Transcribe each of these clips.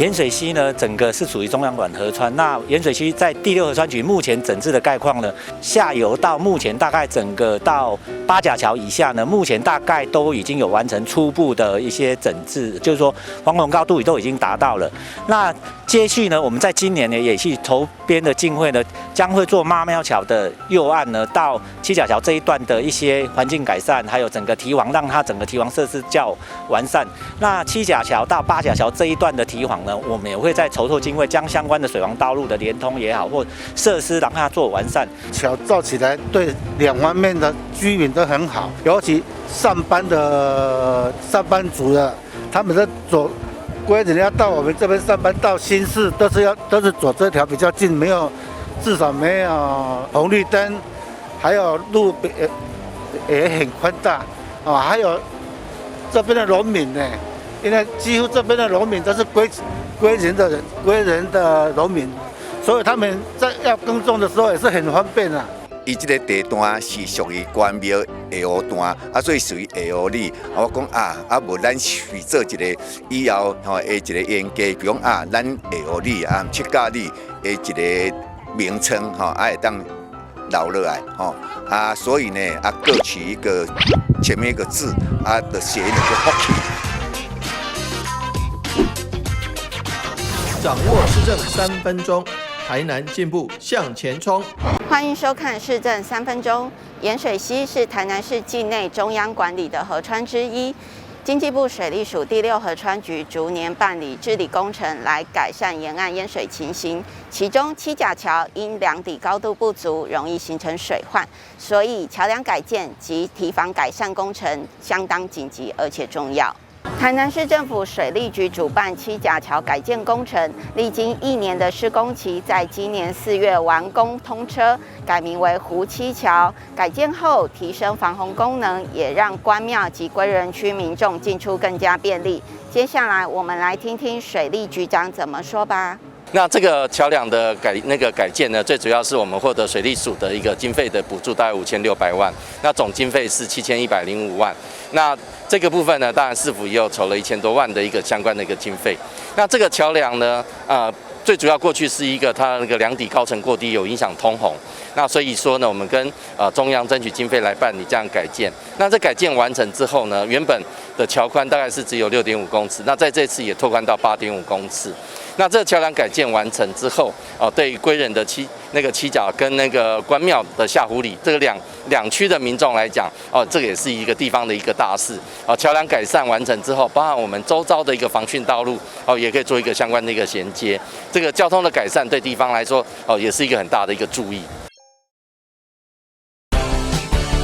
盐水溪呢，整个是属于中央管河川。那盐水溪在第六河川局目前整治的概况呢，下游到目前大概整个到八甲桥以下呢，目前大概都已经有完成初步的一些整治，就是说防洪高度也都已经达到了。那接续呢，我们在今年呢也是筹编的经费呢，将会做妈庙桥的右岸呢到七甲桥这一段的一些环境改善，还有整个堤防，让它整个堤防设施较完善。那七甲桥到八甲桥这一段的堤防呢，我们也会在筹措经费，将相关的水防道路的连通也好，或设施让它做完善。桥造起来对两方面的居民都很好，尤其上班的上班族的，他们在走，归仁要到我们这边上班到新市，都是走这条比较近，没有至少没有红绿灯，还有路也很宽大啊，还有這邊的農民呢，因為幾乎這邊的農民都是歸仁的農民，所以他們在要耕種的時候也是很方便啊。伊這個地段是屬於關廟下湖段，啊，所以屬於下湖里。啊，我講啊，啊無咱去做一個以後吼的一個研究，比如講啊，咱下湖里啊七甲里的一個名稱吼，啊會當留落來吼。啊，所以呢，啊各取一個前面一個字，啊的諧音就福氣。掌握市政3分鐘，台南進步向前衝。歡迎收看市政三分鐘。鹽水溪是台南市境內中央管理的河川之一。經濟部水利署第六河川局逐年辦理治理工程，來改善沿岸淹水情形。其中七甲橋因梁底高度不足，容易形成水患，所以橋梁改建及堤防改善工程相當緊急而且重要。台南市政府水利局主辦七甲橋改建工程，歷經一年的施工期，在今年4月完工通車，改名為湖七橋。改建後提升防洪功能，也讓關廟及歸仁區民眾進出更加便利。接下來我們來聽聽水利局長怎麼說吧。那這個橋梁的改建呢，最主要是我們獲得水利署的一個經費的補助，大概5600萬，那總經費是7105萬。那這個部分呢，當然市府也有籌了1000多萬的一個相關的一個經費。那這個橋梁呢，最主要過去是一個它那個梁底高層過低，有影響通洪。那所以說呢，我們跟中央爭取經費來辦理這樣改建。那這改建完成之後呢，原本的橋寬大概是只有6.5公尺，那在這次也拓寬到8.5公尺。那這個橋梁改建完成之後，哦，對於歸仁的七甲跟那個關廟的下湖里這個兩區的民眾來講，哦，這個也是一個地方的一個大事。哦，橋梁改善完成之後，包含我們周遭的一個防汛道路，哦，也可以做一個相關的一個銜接。這個交通的改善對地方來說，哦，也是一個很大的一個注意。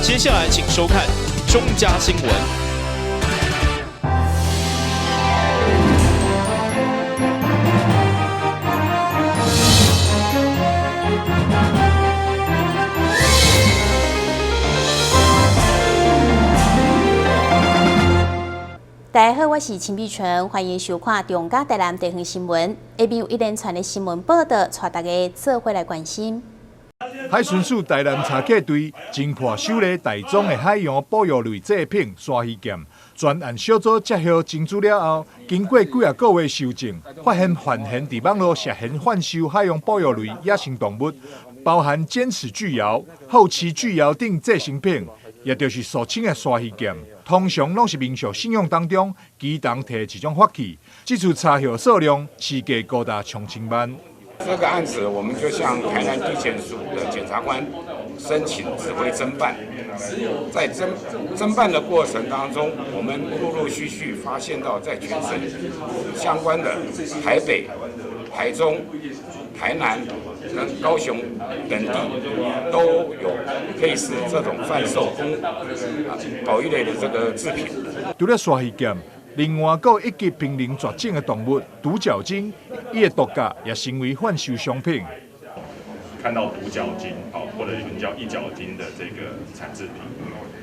接下來請收看中嘉新聞。大家好，我是陳美純，歡迎收看中嘉台南地方新聞。下面有一連串的新聞報道，帶大家做伙來關心。海巡署台南查課隊偵破首例大宗的海洋保育類製品鯊魚劍，專案小組接獲情資了後，經過幾仔個月搜證，發現犯嫌佇網路涉嫌販售海洋保育類野生動物，包含尖齒巨鰩、厚鰭巨鰩等製成品，也就是俗稱的鯊魚劍。通常攏是民俗信仰當中，乩童提一種法器。這次查獲數量，市價高達上千萬。這個案子，我們就向台南地檢署的檢察官申請指揮偵辦。在偵辦的過程當中，我們陸陸續續發現到，在全省相關的台北、台中、台南跟高雄等地都有類似這種販售公保育類的這個製品。除了鯊魚劍，另外閣一級瀕臨絕種的動物獨角鯨，伊的獨角也成為販售商品。看到獨角鯨，或者有人叫一角鯨的這個產製品。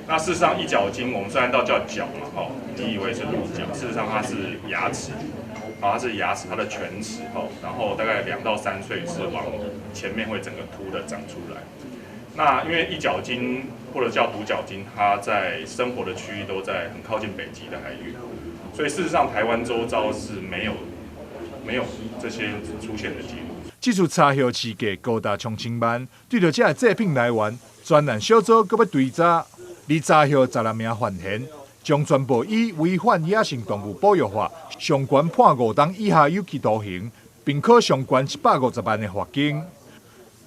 那事實上，一角鯨我們雖然都叫角嘛，你以為是鹿角，事實上它是牙齒。它是牙齒，它的犬齒，然後大概2到3歲是往前面會整個凸的長出來。那因為一角鯨或者叫獨角鯨，它在生活的區域都在很靠近北極的海域，所以事實上台灣周遭是沒有没有这些出现的记录。這次柴葉市價高達上千萬，對著這个制品來源，專案小組閣欲追查，而查獲16名犯嫌，將全部以違反野生動物保育法，上懸判5冬以下有期徒刑，並科上懸150萬的罰金。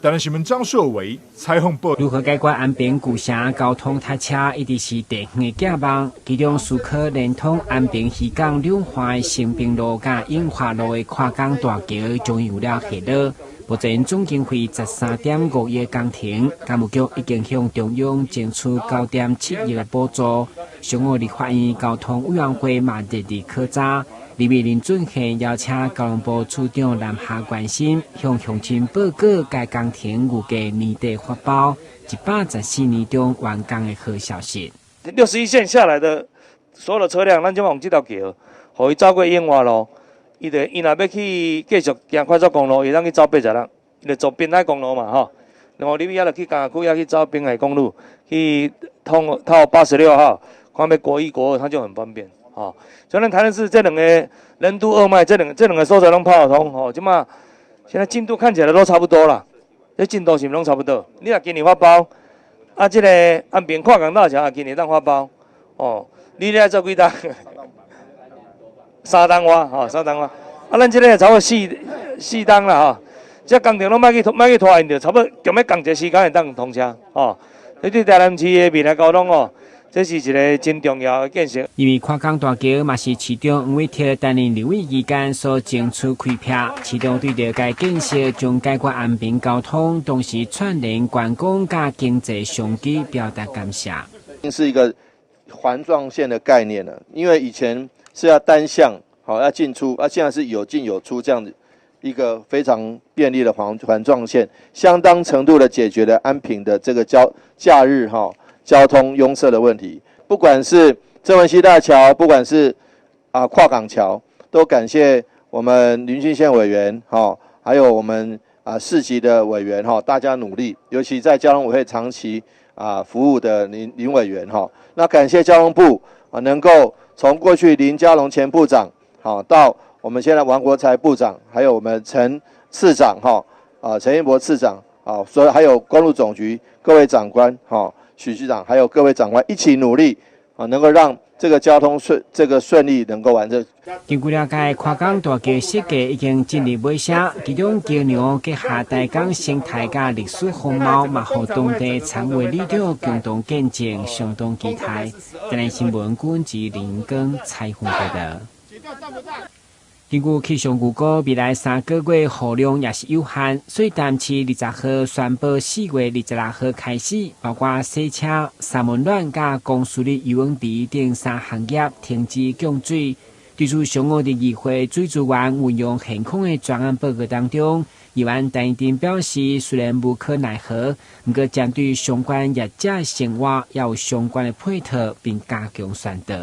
台南新聞張碩偉採訪報。如何解決安平舊城交通塞車，一直是地方的寄望。其中，思考連通安平漁港兩岸的新平路佮永華路的跨港大橋，終於有了下落。目前總經費13.5億工程，工務局已經向中央爭取9.7億的補助。上午立法院交通委員會嘛熱烈考查。立委林俊憲邀請交通部處長南下關心，向鄉親報告該工程預計年底發包，114年中完工的好消息。61線下來的所有的車輛，咱這馬用這條橋，予伊走過永華路，伊就伊若欲去繼續行快速公路，會當去走86，伊就走濱海公路嘛吼。然後你遐就去工業區，遐去走濱海公路，去通透86號，看欲國一國二，它就很方便。吼，所以咱台南市這兩個任督二脈，這兩個所在攏跑得通吼，這馬現在進度看起來都差不多啦，這進度是毋攏差不多？你若今年發包，啊，這個安平跨港大橋也今年當發包，哦，你咧做幾冬？3冬外，吼，3冬外。啊，咱這個差不多四冬啦，吼。這工程攏莫去莫去拖延著，差不多強欲仝一個時間會當通車，吼。這對台南市的未來交通哦，這是一個真重要的建設。因為跨港大橋嘛是市長黃偉哲擔任立委期間所爭取開闢，市長對著該建設將解決安平交通，同時串聯觀光佮經濟商機，表達感謝。是一個環狀線的概念了，因為以前是要單向，好要進出，啊，現在是有進有出這樣子一個非常便利的環狀線，相當程度的解決了安平的這個假日哈交通擁塞的問題。不管是曾文溪大橋，不管是跨港橋，都感謝我們林俊憲委員哈，還有我們市級的委員哈，大家努力，尤其在交通委員會長期服務的林委員哈，那感謝交通部能夠從過去林佳龍前部長好到我們現在王國材部長，還有我們陳次長哈陳彥博次長啊，所以還有公路總局各位長官哈，許局長，還有各位長官一起努力啊，能夠讓這個交通順利能夠完成。根據了解，跨港大橋設計已經進入尾聲，其中橋梁結合台港生態佮歷史風貌，嘛予當地參會里長共同見證，相當期待。台南新聞郭志林根採訪報導。根據氣象預估，未來3個月雨量也是有限，所以台南市20號宣布4月26號開始，包括洗車、三溫暖佮公私立游泳池等三行業停止供水。對此，上午佇議會水資源運用現況的專案報告當中，議員陳怡貞表示，雖然無可奈何，毋過針對相關業者生活也有相關的配套，並加強宣導。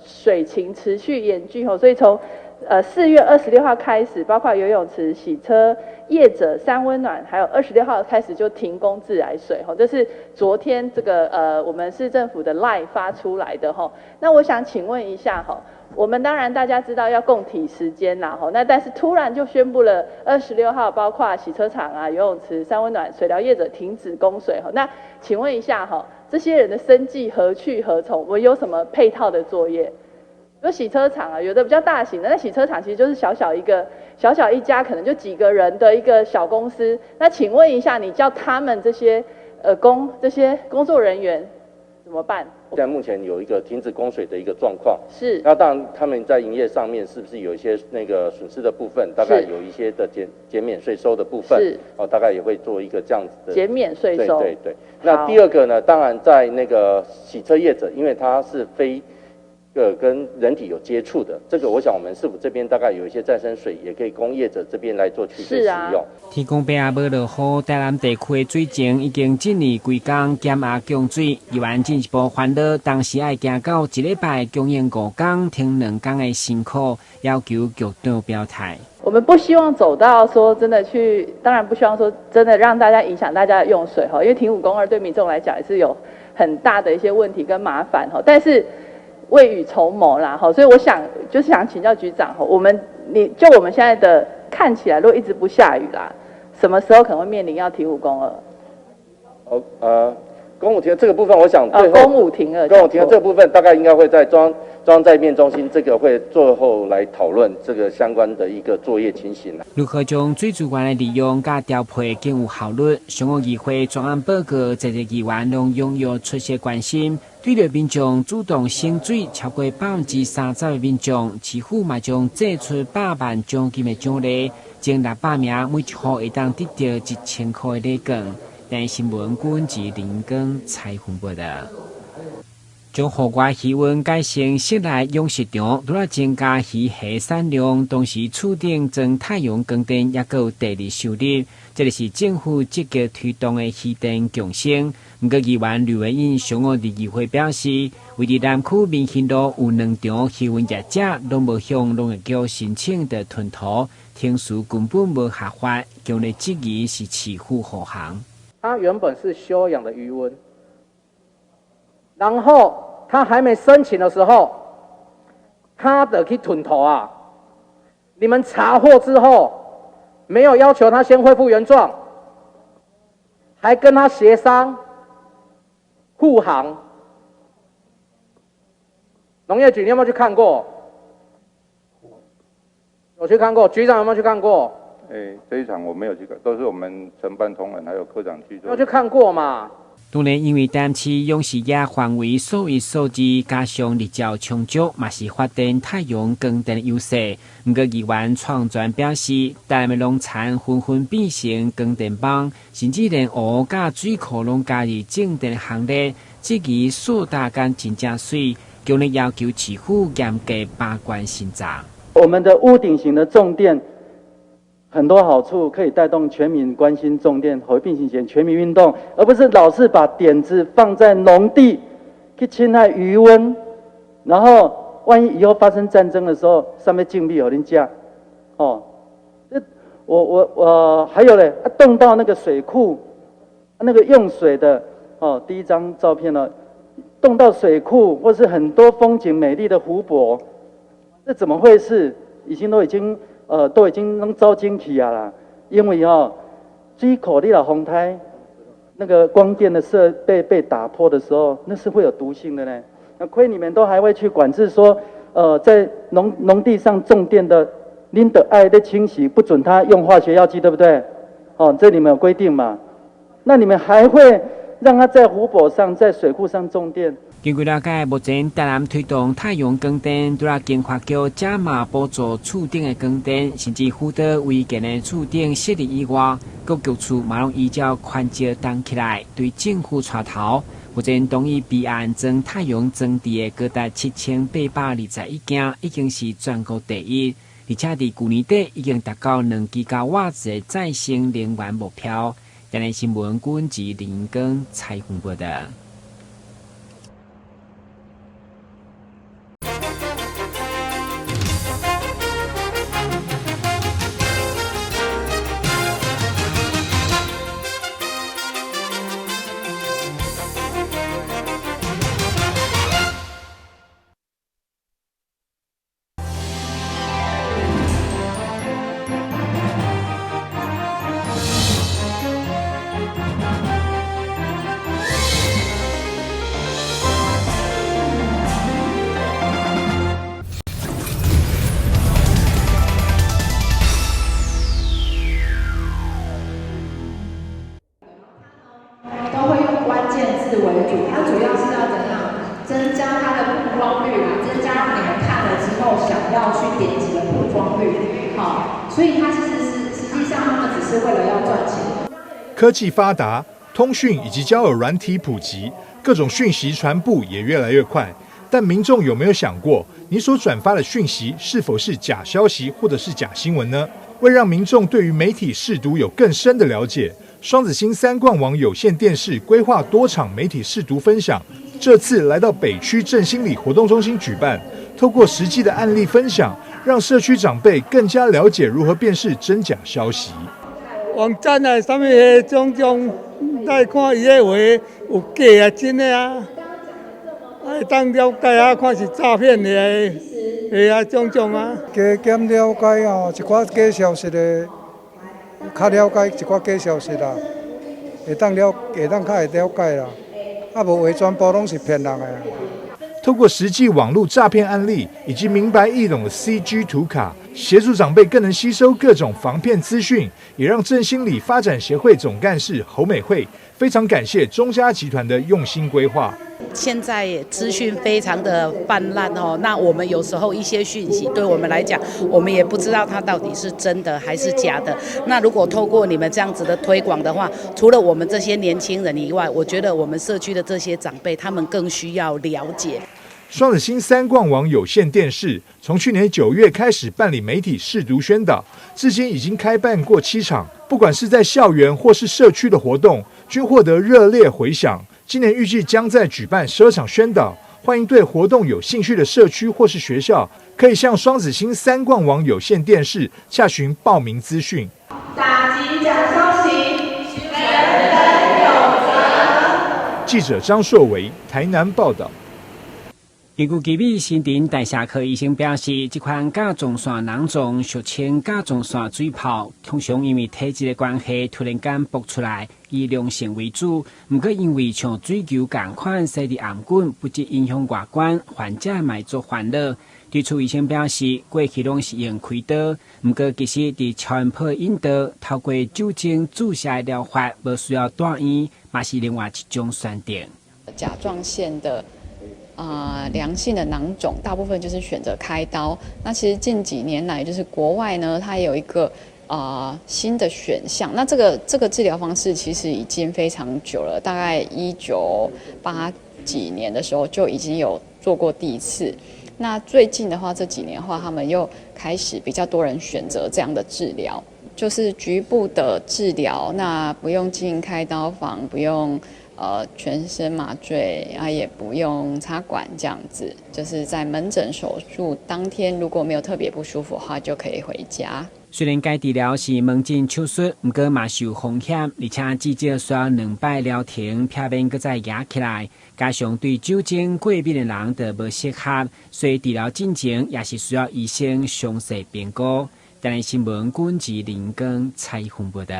水情持續嚴峻吼，所以從4月26號開始，包括游泳池、洗車業者、三溫暖，還有26號開始就停供自來水，吼，這是昨天這個我們市政府的 LINE 發出來的，吼。那我想請問一下，吼，我們當然大家知道要共體時艱啦，吼，那但是突然就宣布了26號，包括洗車場啊、游泳池、三溫暖、水療業者停止供水，吼。那請問一下，吼，這些人的生計何去何從？我們有什麼配套的作業？有洗車場啊，有的比較大型的，那洗車場其實就是小小一個、小小一家，可能就幾個人的一個小公司。那請問一下，你叫他們這些這些工作人員怎麼辦？現在目前有一個停止供水的一個狀況，那當然他們在營業上面是不是有一些那個損失的部分？大概有一些的減免稅收的部分，哦，大概也會做一個這樣子的減免稅收。對對對。那第二個呢？當然在那個洗車業者，因為他是非個跟人體有接觸的，這個我想我們市府這邊大概有一些再生水，也可以供業者這邊來做去使用。天公伯也無落雨，台南地區的水情已經進入規工減壓供水，議員進一步煩惱，當時愛行到一禮拜供應5工停2工的辛苦，要求局長表態。我們不希望走到說真的去，當然不希望說真的讓大家影響大家的用水哈，因為停五供二對民眾來講也是有很大的一些問題跟麻煩哈，但是未雨綢繆啦，哈，所以我想就是想請教局長，哈，我們你就我們現在的看起來，如果一直不下雨啦，什麼時候可能會面臨要停五供二？哦，供五停二這個部分，我想最後供五停二，供五停二這個部分大概應該會在裝載面中心，這個會最後來討論這個相關的一個作業情形。如何將水資源的利用佮調配更有效率？上個議會專案報告，在座議員攏踴躍出席關心。對著民眾主動省水，超過30%的民眾，市府嘛將祭出100萬獎金的獎勵，前600名每一戶會當得著1000箍的禮券。台新聞君自林光采訪報道。將戶外魚塭改成室內養殖場，除了增加魚蝦產量，同時厝頂裝太陽光電，猶閣有地利收入。這就是政府積極推動的漁電共生。毋過，議員呂維英上午佇議會表示，位佇南區民興路有兩場漁塭業者，攏無向農業局申請著吞塗，程序根本無合法，強烈質疑是市府護航。他原本是休養的魚塭，然後他還沒申請的時候，他得去吞塗啊！你們查獲之後，沒有要求他先恢復原狀，還跟他協商護航。農業局，你有沒有去看過？有去看過？局長有沒有去看過？這一場我沒有去看，都是我們承辦同仁還有科長去做。有去看過嘛？當然，因為台南市養殖業範圍數一數二，加上日照充足，嘛是發電太陽光電的優勢。毋過，議員創全表示，台南的農田紛紛變成光電板，甚至連湖佮水庫攏加入種電的行列，質疑數大間真正媠，強烈要求市府嚴格把關審查。我們的屋頂型的種電很多好處，可以帶動全民關心種電，和並行全民運動，而不是老是把點子放在農地去侵害魚塭，然後萬一以後發生戰爭的時候，上面禁幣有人家，哦，這我還有嘞，動到那個水庫，那個用水的哦，第一張照片呢，動到水庫或是很多風景美麗的湖泊，這怎麼會是？已經都已經。都已經攏走進去啊啦，因為哦，水庫你若風颱，那個光電的設備被打破的時候，那是會有毒性的呢。那虧你們都還會去管制說，在農地上種電的，恁得愛的清洗，不准他用化學藥劑，對不對？哦，這你們有規定嘛？那你們還會讓他在湖泊上、在水庫上種電？根據了解，目前台南推動太陽光電，除了經發局加碼補助厝頂的光電，甚至輔導違建的厝頂設立以外，各局處嘛攏依照權責動起來，對政府帶頭。目前同意備案裝太陽裝置的高達7821件，已經是全國第一，而且佇舊年底已經達到2吉瓦的再生能源目標。台南新聞君自林光采訪報道。科技發達，通訊以及交友軟體普及，各種訊息傳播也越來越快。但民眾有沒有想過，你所轉發的訊息是否是假消息或者是假新聞呢？為讓民眾對於媒體識讀有更深的了解，雙子星三冠網有線電視規劃多場媒體識讀分享，這次來到北區振興里活動中心舉辦，透過實際的案例分享，讓社區長輩更加了解如何辨識真假消息。網站啊，啥物彼種種，來看伊个話有假啊真的啊，會當了解啊，看是詐騙的，會啊種種啊。加減了解哦，一寡假消息的，較了解一寡假消息啦，會當了，會當較會了解啦。啊，無話全部攏是騙人的。透過實際網路詐騙案例以及明白易懂的 CG 圖卡，協助長輩更能吸收各種防騙資訊，也讓振興里發展協會總幹事侯美惠非常感謝中嘉集團的用心規劃。現在資訊非常的泛濫哦，那我們有時候一些訊息對我們來講，我們也不知道它到底是真的還是假的。那如果透過你們這樣子的推廣的話，除了我們這些年輕人以外，我覺得我們社區的這些長輩，他們更需要了解。雙子星三冠網有線電視從去年9月開始辦理媒體識讀宣導，至今已經開辦過7場，不管是在校園或是社區的活動，均獲得熱烈迴響。今年預計將再舉辦12場宣導，歡迎對活動有興趣的社區或是學校，可以向雙子星三冠網有線電視洽詢報名資訊。打擊假消息，人人有責。記者張碩維台南報道。根據奇美新陳代謝科醫生表示，這款甲狀腺囊腫俗稱甲狀腺水泡，通常因為體質的關係，突然間爆出來，以良性為主。毋過因為像水球仝款生佇頷頸，不只影響外觀，患者嘛足煩惱。對此醫生表示，過去攏是用開刀，毋過其實佇超音波引導，透過酒精注射的療法，無需要住院，嘛是另外一種選擇。甲狀腺的良性的囊腫，大部分就是選擇開刀。那其實近幾年來，就是國外呢，它有一個新的選項。那這個治療方式其實已經非常久了，大概一九八幾年的時候就已經有做過第一次。那最近的話，這幾年的話，他們又開始比較多人選擇這樣的治療，就是局部的治療，那不用進開刀房，不用全身麻醉啊，也不用插管，這樣子，就是在門診手術當天，如果沒有特別不舒服的話，就可以回家。雖然該治療是門診手術，毋過嘛是有風險，而且至少需要兩擺療程，避免閣再壓起來。加上對酒精過敏的人就無適合，所以治療進程也是需要醫生詳細評估。台南新聞軍事林光採訪報道。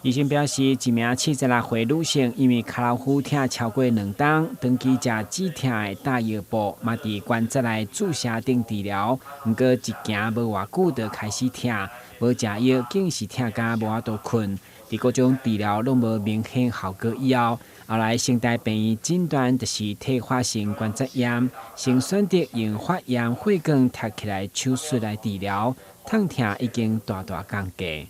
醫生表示，一名76歲女性因為跤頭趺疼超過2冬，長期食止疼的打藥布，嘛佇關節內注射頂治療。毋過一行無偌久就開始疼，無食藥更是疼甲無法度睏。佇各種治療攏無明顯效果以後，後來成大病院診斷就是退化性關節炎，先選擇用發炎血管貼起來手術來治療，痛疼已經大大降低。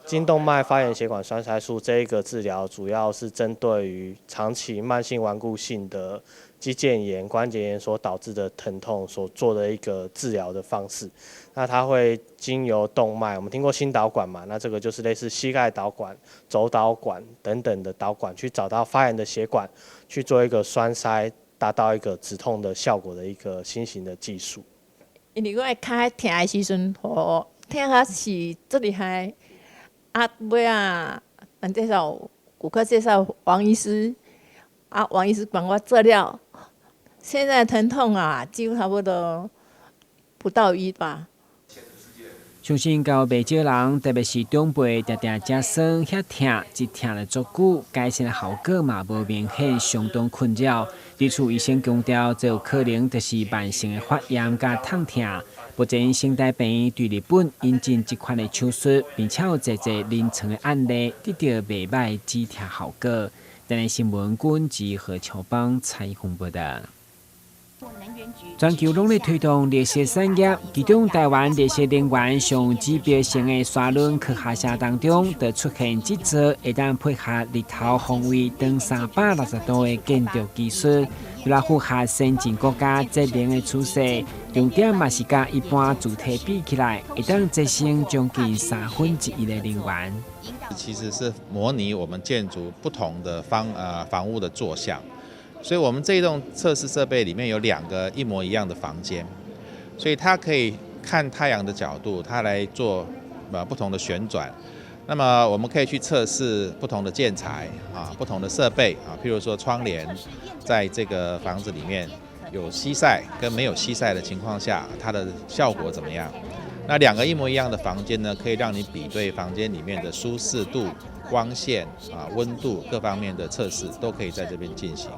筋動脈發炎血管栓塞術這一個治療，主要是針對於長期慢性頑固性的肌腱炎、關節炎所導致的疼痛所做的一個治療的方式。那它會經由動脈，我們聽過心導管嘛？那這個就是類似膝蓋導管、肘導管等等的導管，去找到發炎的血管，去做一個栓塞，達到一個止痛的效果的一個新型的技術。因為我的跤疼的時陣，吼，疼甲是足厲害。啊，尾仔，人介紹骨科介紹王醫師，啊，王醫師幫我做了，現在疼痛啊，幾乎差不多不到一吧。相信有袂少人，特別是長輩，定定食酸遐疼，一疼了足久，改善的效果嘛無明顯，相當困擾。對此醫生強調，這有可能就是慢性的發炎佮痛疼。目前，成大病院對日本引進這款的手術，並且有濟濟臨床的案例，得到袂䆀止疼效果。台南新聞軍志何秋邦採訪報道。全球攏咧推動綠色產業，其中台灣綠色能源上指標性的沙崙科學城當中，就出現這座會當配合日頭方位長360度的建築技術，為了符合先進國家節能的趨勢，重點嘛是佮一般主體比起來，會當節省將近1/3的能源。其實是模擬我們建築不同的房屋的坐向。所以，我們這一棟測試設備裡面有兩個一模一樣的房間，所以它可以看太陽的角度，它來做不同的旋轉。那麼我們可以去測試不同的建材啊，不同的設備啊，譬如說窗簾，在這個房子裡面有西曬跟沒有西曬的情況下，它的效果怎麼樣？那兩個一模一樣的房間呢，可以讓你比對房間裡面的舒適度、光線啊、溫度各方面的測試，都可以在這邊進行。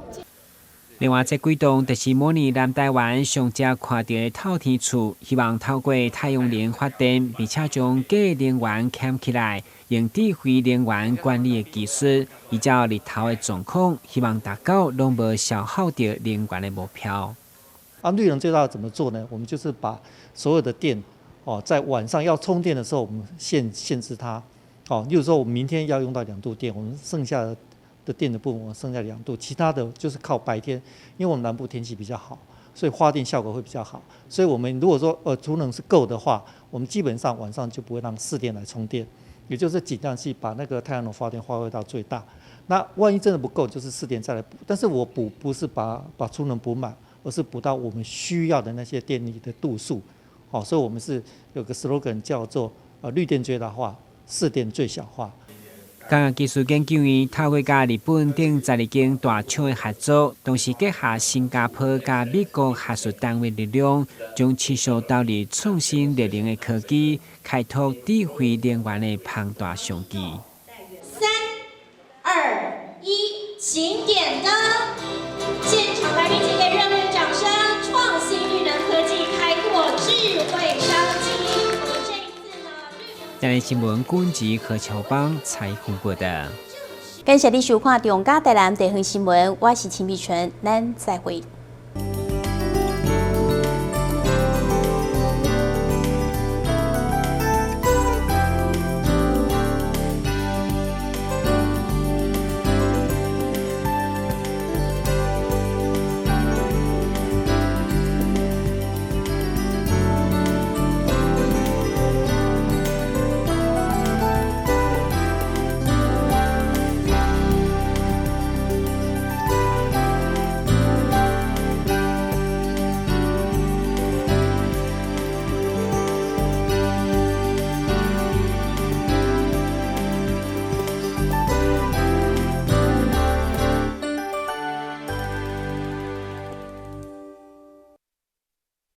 另外，這幾棟就是模擬南台灣上常看著的透天厝，希望透過太陽能發電，並且將假能源撿起來，用智慧能源管理的技術，依照日頭的狀況，希望達到攏無消耗著能源的目標。啊，綠能最大怎麼做呢？我們就是把所有的電，哦，在晚上要充電的時候，我們限制它，哦，例如說我們明天要用到2度電，我們剩下的電的部分，我剩下2度，其他的就是靠白天，因為我們南部天氣比較好，所以發電效果會比較好。所以我們如果說儲能是夠的話，我們基本上晚上就不會讓市電來充電，也就是盡量去把那個太陽能發電發揮到最大。那萬一真的不夠，就是市電再來補。但是我補不是把儲能補滿，而是補到我們需要的那些電力的度數。好，所以我們是有個 slogan 叫做綠電最大化，市電最小化。工學技術研究院透過佮日本等12間大廠的合作，同時結合新加坡佮美國學術單位力量，將持續投入創新熱能的科技，開拓智慧能源的龐大商機。三、二、一，請點燈！現場來賓請給熱烈掌聲！創新綠能科技，開拓智慧商機。台灣新聞軍籍何秋邦採訪報道。感謝你收看中嘉台南地方新聞，我是秦碧純，咱再會。